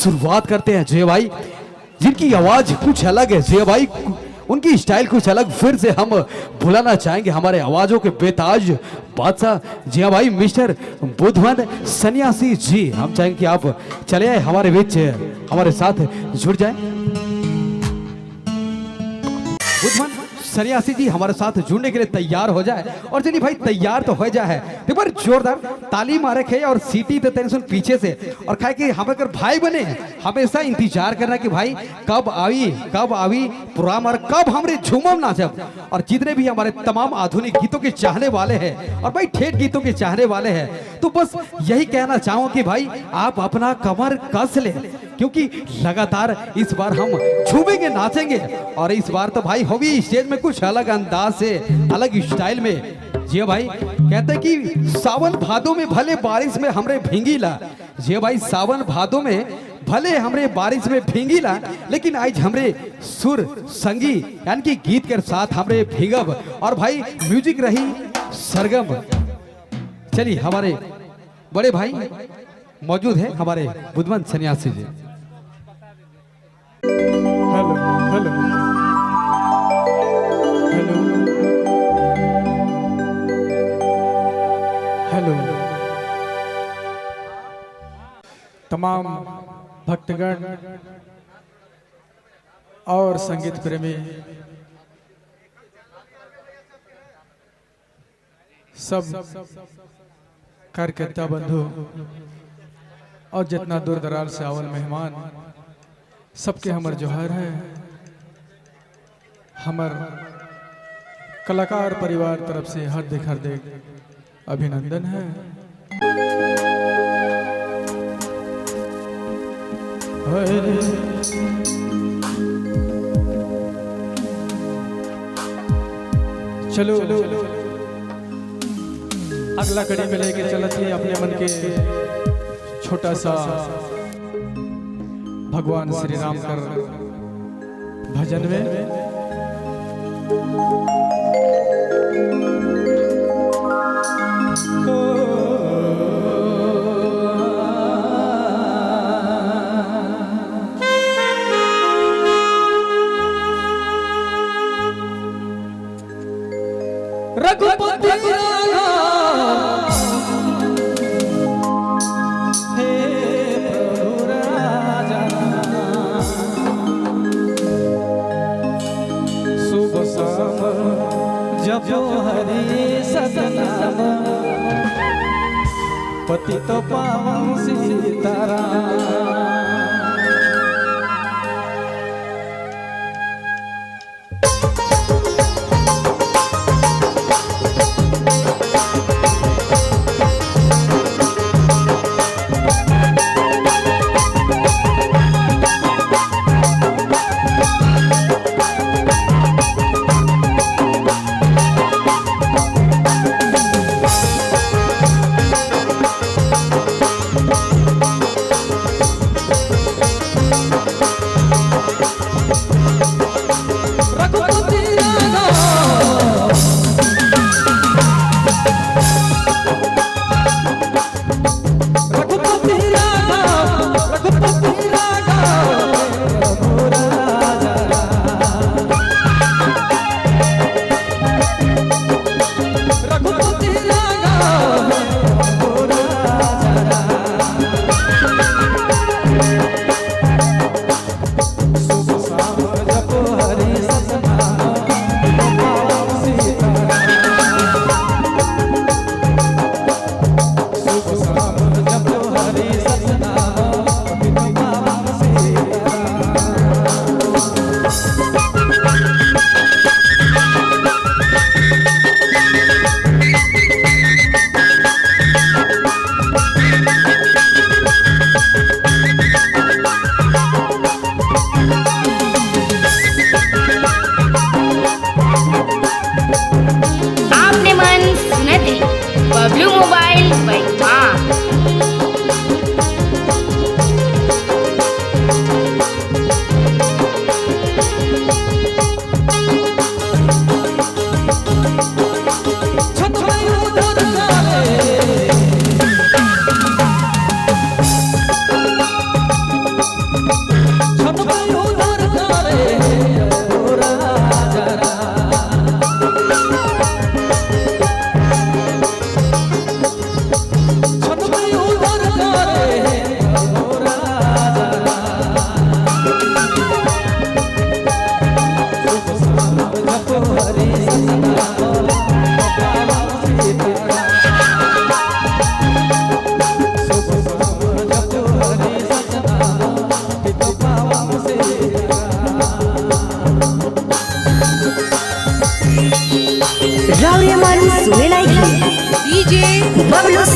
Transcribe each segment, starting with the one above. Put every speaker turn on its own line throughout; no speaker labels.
शुरुआत करते हैं। जय भाई, जिनकी आवाज कुछ अलग है, जय भाई उनकी स्टाइल कुछ अलग, फिर से हम बुलाना चाहेंगे हमारे आवाजों के बेताज बादशाह, जी हाँ भाई, मिस्टर बुधवन सन्यासी जी। हम चाहेंगे कि आप चले आए हमारे बीच, हमारे साथ जुड़ जाएं। बुधवन सन्यासी जी हमारे साथ जुड़ने के लिए तैयार हो जाए। और चलिए भाई, तैयार तो हो जाए है, एक बार जोरदार ताली मारे खे और सीटी तो टेंशन पीछे से और खाए कि हम अगर भाई बने हमेशा इंतजार करना कि भाई कब आई, कब आई प्रोग्राम और कब हमरे झूमम नाचब। और जितने भी हमारे तमाम आधुनिक गीतों के चाहने वाले हैं और भाई ठेठ गीतों के चाहने वाले हैं, तो बस यही कहना चाहूँ कि भाई आप अपना कमर कस ले, क्योंकि लगातार इस बार हम झूमेंगे नाचेंगे। और इस बार तो भाई होगी स्टेज में कुछ अलग अंदाज से, अलग स्टाइल में। जी भाई, कहते हैं कि सावन भादो में भले बारिश में हमरे भींगीला, जी भाई, सावन भादो में भले हमरे बारिश में भींगीला, लेकिन आज हमरे सुर संगी यानी कि गीत के साथ हमरे भीगब। और भाई म्यूजिक रही सरगम। चलिए, हमारे बड़े भाई मौजूद हैं, हमारे बुधवन सन्यासी जी।
Hello hello hello hello. तमाम भक्तगण और संगीत प्रेमी सब कार्यकर्ता बंधु और जितना दूर दराज से आवल मेहमान, सबके हमर जोहार है। हमर कलाकार परिवार तरफ से हार्दिक हार्दिक अभिनंदन है। चलो, अगला कड़ी में लेके चलती है अपने मन के छोटा सा भगवान श्री राम कर भजन में। रघुपति राघव हे प्रभु राजा, शुभ शाम जपो हरि सतनाम, पतित पावन सीताराम।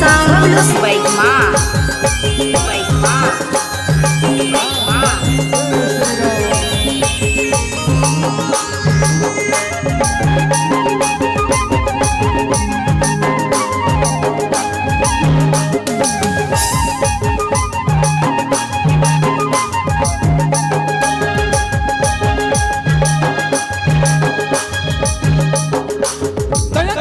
साउंड बैगमा बैगमा बैगमा।
दया